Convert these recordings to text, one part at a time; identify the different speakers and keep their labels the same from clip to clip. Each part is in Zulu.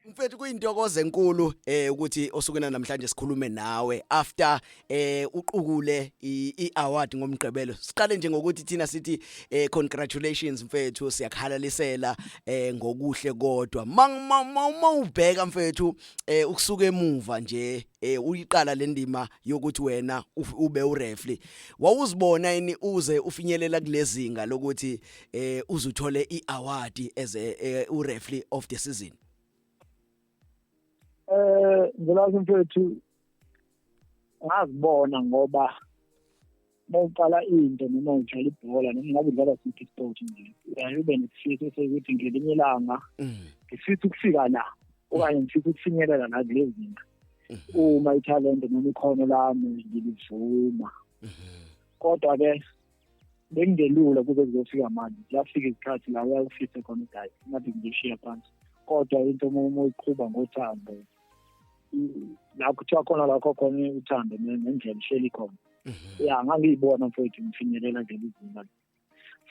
Speaker 1: Mfethu, kuyintokozo enkulu ukuthi osukwini namhlanje sikhulume nawe after uqukule i-award ngoMgqibelo. Siqale nje ngokuthi thina sithi congratulations mfethu, siyakhalalisela ngokuhle. Kodwa mawubheka mfethu, ukusuka emuva nje, uyiqala le ndima yokuthi wena ube ureferee, wawuzibona yini uze ufinyelela kulezinga lokuthi uzuthole iaward as a ureferee of the season?
Speaker 2: Ngilwazi mfethu, ngazibona ngoba mawuqala into noma udlala ibhola noma ngabe udlala siphi isport nje, uyaye ube nesifiso sokuthi ngelinye ilanga ngifisa ukufika la okanye ngifisa ukufinyelela la kule zinga, uma ithalente noma ikhono lami ngilivuma. Kodwa-ke bekungelula kuze kuzofika manje. Kuyafika izikhathi la uyakufise khona ukuthi hayi, ngathi ngishiya phansi, kodwa into uma uyiqhuba ngothando, la kuthiwa khona lakho khona uthando nendlela ihleli khona. Ya, ngangiyibona mfowethu ngifinyelela kuleli zinga,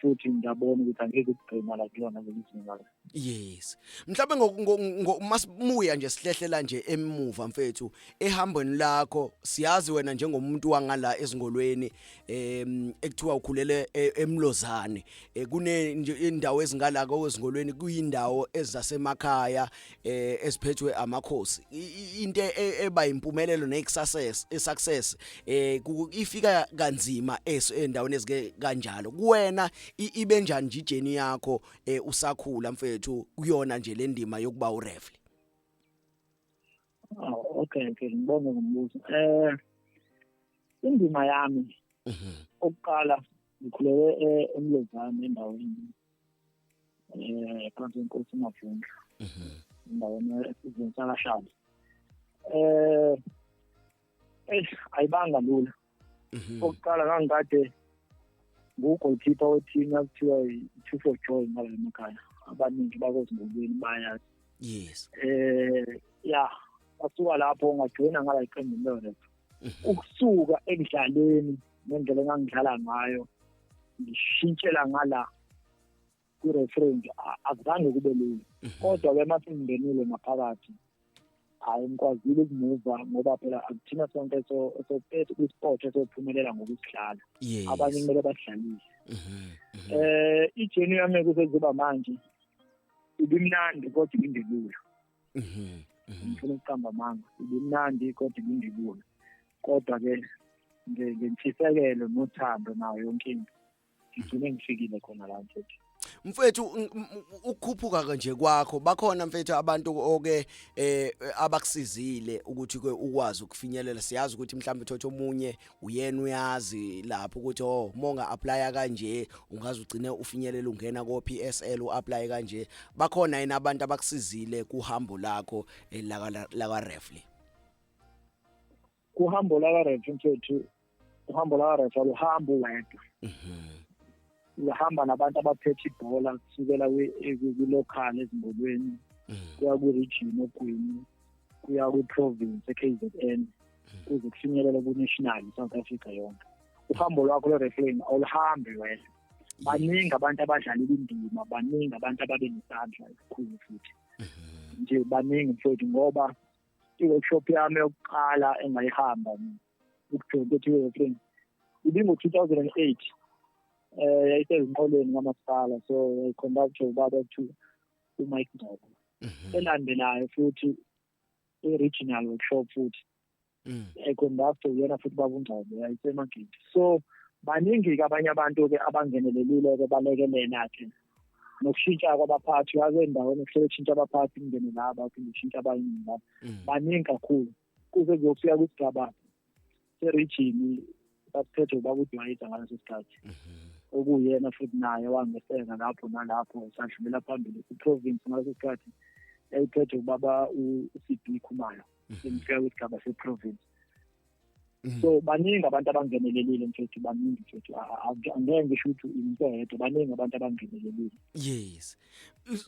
Speaker 2: futhi ngiyabona ukuthi angeke ukugcina la kulona leli zinga.
Speaker 1: Yes, mhlawumbe masimuya nje sihlehlela nje emuva mfethu ehambweni lakho. Siyazi wena njengomuntu wangala ezingolweni, ekuthiwa ukhulele eMlozane. Kune indawo ezingala kwezingolweni, kuyindawo ezasemakhaya eziphethwe amakhosi. Into eba impumelelo nesuccess, success ifika kanzima endaweni ezike kanjalo. Kuwena ibe njani nje ijourney yakho usakhula mfethu kuyona nje le ndima yokuba ureferee?
Speaker 2: Oh, okay, ngibonge ngombuzo. Indima yami okuqala, ngikhulele eMlozane, endaweni phansi kwenkosi uMavundla, endaweni esizweni sakaHlabi. Ayibanga lula. Okuqala, ngangikade ngu-goalkeeper we-team yakuthiwa i-Two for Joy ngala emakhaya. Abaningi bakozingolweni bayazi. Ya, basuka lapho ngajoyina ngala iqembu le-ref. Ukusuka ekudlaleni ngendlela engangidlala ngayo ngishintshela ngala kwi-refereeing akuzange kube lula. Kodwa-ke uma sengingenile ngaphakathi, hhayi, ngikwazile ukumuva ngoba phela akuthina sonke kwi-sport esophumelela ngokusidlala. Abanye kumele basidlalise. I-journey yami kuze kuzoba manje ibimnandi kodwa ibingelula. Ngifuna ukuqamba amanga, ibimnandi kodwa ibingelula. Kodwa-ke ngentshisekelo nothando nayo yonke into, ngigcine ngifikile khona la mfethu.
Speaker 1: Mfethu, ukukhuphuka nje kwakho, bakhona mfethu abantu oke abakusizile ukuthi ke ukwazi ukufinyelela? Siyazi ukuthi mhlawumbe uthatha omunye uyena uyazi lapho ukuthi oh, monga apply kanje ungaze ugcine ufinyelela ungena ko PSL, uapply kanje. Bakhona yini abantu abakusizile kuhambo lakho laka referee?
Speaker 2: Kuhambo laka ref mfethu, uhambo laka ref aluhambi wedwa. Uhamba nabantu abaphethe ibhola kusukela kwi-local ezingolweni, kuya kwi-region oGwini, kuya kwi-province e-KZN, kuze kufinyelele ku-national, South Africa yonke. Uhambo lwakho lwe-refereeing awuluhambi wena. Baningi abantu abadlalile indima, baningi abantu ababe nesandla esikhulu futhi nje, baningi mfowethu, ngoba i-workshop yami yokuqala engayihamba ukujoyina ethi refereeing ibingo-2008, yayisezinqolweni kamasipala, so yayiconducted ubaba kuthiwa uMike Ngcobo. Elandelayo futhi i-regional workshop futhi econducted uyena futhi baba uNgcobo, yayisemagidi. So baningi-ke abanye abantu-ke abangenelelile-ke, balekelela-ke nokushintsha kwabaphathi. Uyazi endaweni kuhlele kushintsha abaphathi, kungene laba, phinde kushintsha abanye laba. Baningi kakhulu kuze kuzofika kwisigaba se-region, sasiphethwe ubaba uDwayisa ngaleso sikhathi, okuyena futhi naye wangeseka lapho nalapho sadlulela phambili ku-province. Ngaleso sikhathi yayiphethwe ubaba u-CB Khumalo, sengifika kwisigaba se-province. So baningi abantu abangenelelile mfethu, baningi mfethu. Angeke ngisho ukuthi umuntu oyedwa, baningi abantu abangenelelile.
Speaker 1: Yes,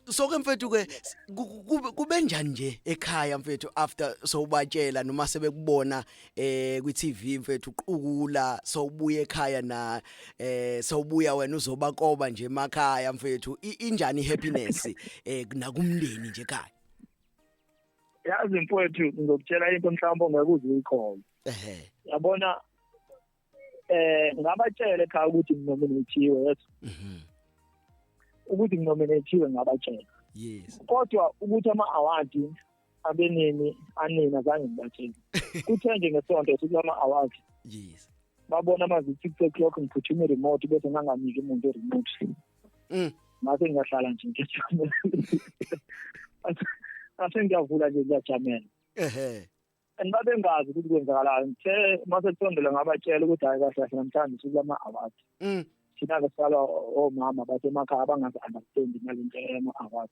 Speaker 1: so ke mfethu ke kube njani nje ekhaya mfethu after sowubatshela noma sebekubona kwi TV mfethu uqukula, sowubuya ekhaya na sowubuya wena uzobakoba nje emakhaya mfethu, injani happiness nakumndeni nje ekhaya?
Speaker 2: Yazi mfowethu, ngizokutshela into mhlawumbe ongeke uze uyikholwe. Yabona, ngabatshela ekhaya ukuthi nginominathiwe, yes. Ukuthi nginominathiwe ngabatshela. Kodwa ukuthi ama-award abenini anini azange ngibatshele. Kuthe nje ngesonto sikulama-award, babona mazi 6 o'clock ngiphuthuma i-remote, bese nganganiki umuntu i-remote. Ngase ngiyahlala nje ngiyajamela, ngase ngiyavula nje ngiyajamela. And babengazi ukuthi kwenzakalayo. Ngithe mase kusondela ngabatshela ukuthi hayi, kahle kahle namhlanje sikulama-award. Thina-ke sisalwa omama basemakhaya abangazi-understandi nale nto yama-award.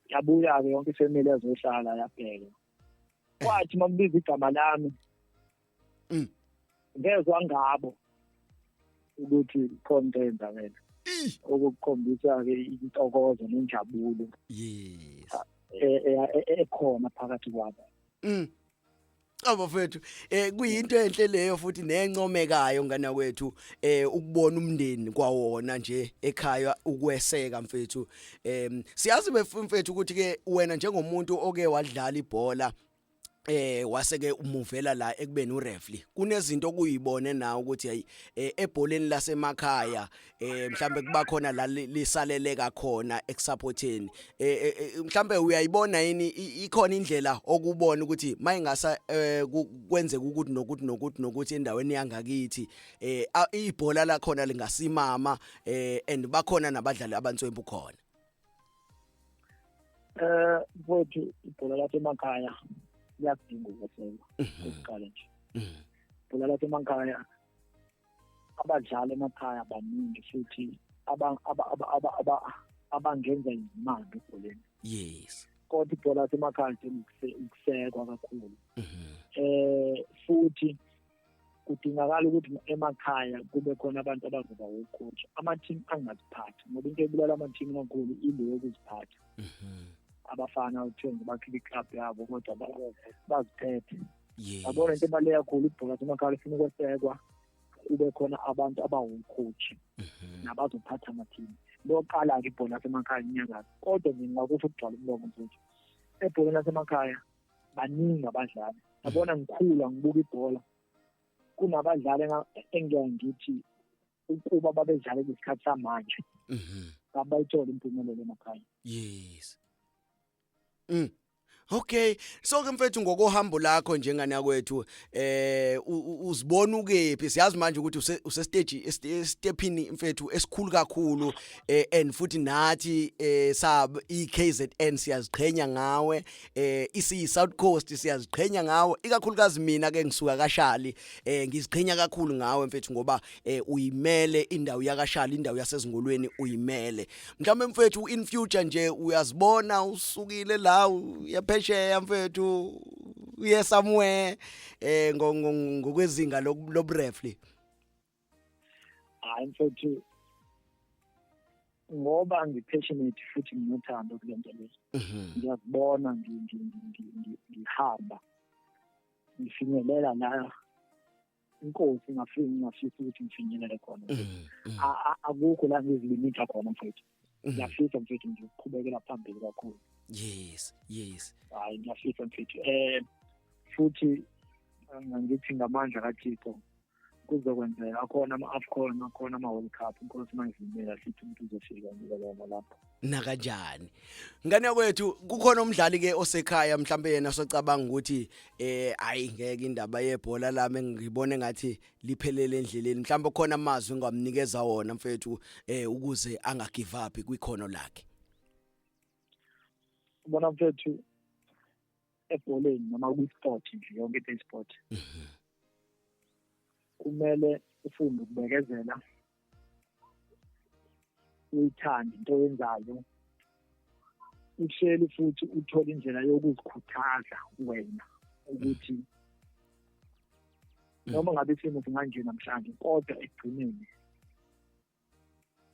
Speaker 2: Yabuya-ke yonke ifamily yazohlala yabheka. Kwathi uma kubiza igama lami, ngezwa ngabo ukuthi khona into eyenzakele, okukhombisa-ke intokozo nenjabulo ekhona phakathi kwabo.
Speaker 1: Cha bafethu, kuyinto enhle leyo futhi nencomekayo ngana kwethu, ukubona umndeni kwawona nje ekhaya ukweseka mfethu. Siyazi mfethu ukuthi ke wena njengomuntu oke wadlala ibhola, waseke umuvela la ekubeni ureferee, kunezinto okuyibone nawe ukuthi hey, ebholeni lasemakhaya mhlambe kuba khona la lisaleleka khona ekusupporteni. Mhlambe uyayibona yini ikhona indlela okubona ukuthi mayingasa kwenzeka ukuthi nokuthi nokuthi nokuthi endaweni yangakithi ibhola lakhona lingasimama, and bakhona nabadlali abantswempu khona?
Speaker 2: Mfowethu, ibhola lasemakhaya liyakudinga ukwesekwa okokuqala nje. Ibhola lasemakhaya, abadlali emakhaya baningi futhi abangenza izimanga ebholeni. Kodwa ibhola lasemakhaya lidinga ukusekwa kakhulu. Futhi kudingakala ukuthi emakhaya kube khona abantu abazoba ocoach, ama-team angaziphathi, ngoba into ebulala ama-team kakhulu ile yokuziphatha. Abafana kuthiwe nje bakhiphe iclub yabo kodwa baziphethe. Yabona, into ebaluleke kakhulu, ibhola lasemakhaya lifuna ukwesekwa, kube khona abantu abawu-coach nabazophatha ama-team. Loqala-ke ibhola lasemakhaya inyakazo. Kodwa nje ngingakusho ukugcwala umlomo mfethu, ebholeni lasemakhaya baningi abadlali. Yabona, ngikhula ngibuka ibhola, kunabadlali engiyaye ngithi ukuba babedlala kulesikhathi samanje, abayithola impumelelo emakhaya.
Speaker 1: Yes. Okay, so ke mfethu, ngokohambo lakho njengane yakwethu, uzibona ukephi? Siyazi manje ukuthi use stage, stephini mfethu esikhulu kakhulu, and futhi nathi sab iKZN siyaziqhenya ngawe, isi South Coast siyaziqhenya ngawe, ikakhulukazi mina ke ngisuka kaShali, ngiziqhenya kakhulu ngawe mfethu, ngoba uyimele indawo yakaShali, indawo yasezingolweni uyimele. Mhlawumbe mfethu, in future nje uyazibona usukile la uyaphesheya mfethu, uye somewhere ngokwezinga lobureferee?
Speaker 2: Hayi mfethu, ngoba ngi-passionate futhi nginothando kule nto le, ngiyazibona ngihamba ngifinyelela la inkosi ngafika ngingafisa ukuthi ngifinyelele khona. Akukho la ngizilimitha khona mfethu. Ngiyafisa mfethu nje ukuqhubekela phambili kakhulu. Hayi, ngiyafisa mfethu, futhi ngithi ngamandla kaThixo kuzokwenzeka. Akhona ama-AFCON, akhona ama-World Cup, inkosi mayivumela sithi umuntu uzofika ngizolona lapho.
Speaker 1: Nakanjani ngane kwethu, kukhona umdlali ke osekhaya mhlambe yena socabanga ukuthi ayi, ngeke indaba yebhola lami ngibone ngathi liphelele endleleni, mhlambe khona amazwi engamnikeza wona mfethu ukuze anga give up kwikhono lakhe?
Speaker 2: Ubona mfethu, ebholeni noma kwi-sport nje yonke into, i-sport kumele ufunde ukubekezela, uyithande into oyenzayo, uhleli futhi uthole indlela yokuzikhuthaza wena ukuthi noma ngabe isimo singanje namhlanje, kodwa ekugcineni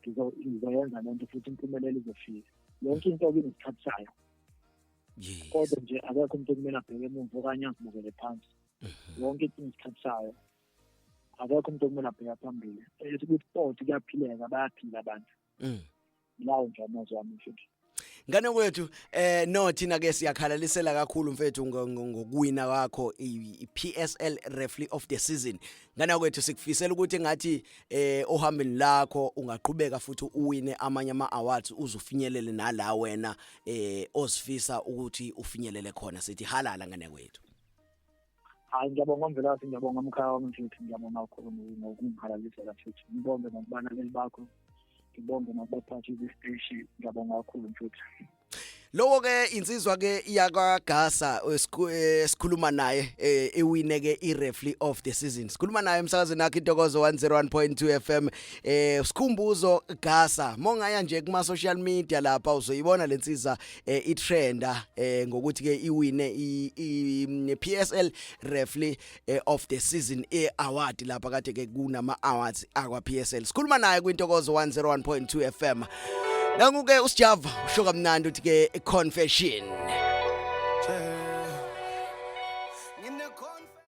Speaker 2: ngizoyenza lento futhi impumelelo izofika. Yonke into kunesikhathi sayo. Kodwa nje akekho umuntu okumele abheke emuva okanye azibukele phansi. Yonke into inesikhathi sayo. Akekho umuntu okumele abheke phambili. Kwi-sport kuyaphileka, bayaphila abantu. Lawo nje amazwi ami mfethu.
Speaker 1: Ngane kwethu, no, thina ke siyakhalalisela kakhulu, mfethu, ngokuwina kwakho i-PSL Referee of the Season. Ngane kwethu, sikufisela ukuthi ngathi ohambeni lakho ungaqhubeka futhi uwine amanye ama awards, uzufinyelele nala wena ozifisa ukuthi ufinyelele khona. Sithi halala, ngane kwethu.
Speaker 2: Hayi, ngiyabonga Mvelase, ngiyabonga mkhaya wami mfethu, ngiyabonga kakhulu ngokungihalalisela futhi. Ngibonge nokubalaleli bakho, ngibonge nakubaphathi besiteshi, ngiyabonga kakhulu mfethu.
Speaker 1: Lowo ke insizwa ke yakwaGasa esikhuluma naye, ewine ke iReferee of the Season. Sikhuluma naye emsakazweni nakho Intokozo 101.2 FM, Sikhumbuzo Gasa. Mongaya nje kuma social media lapha, uzoyibona lensizwa itrenda ngokuthi ke iwine i PSL Referee of the Season award lapha kade ke kunama awards akwa PSL. Sikhuluma naye kwintokozo 101.2 FM. Nangu ke uSjava, usho kamnandi uthi ke confession.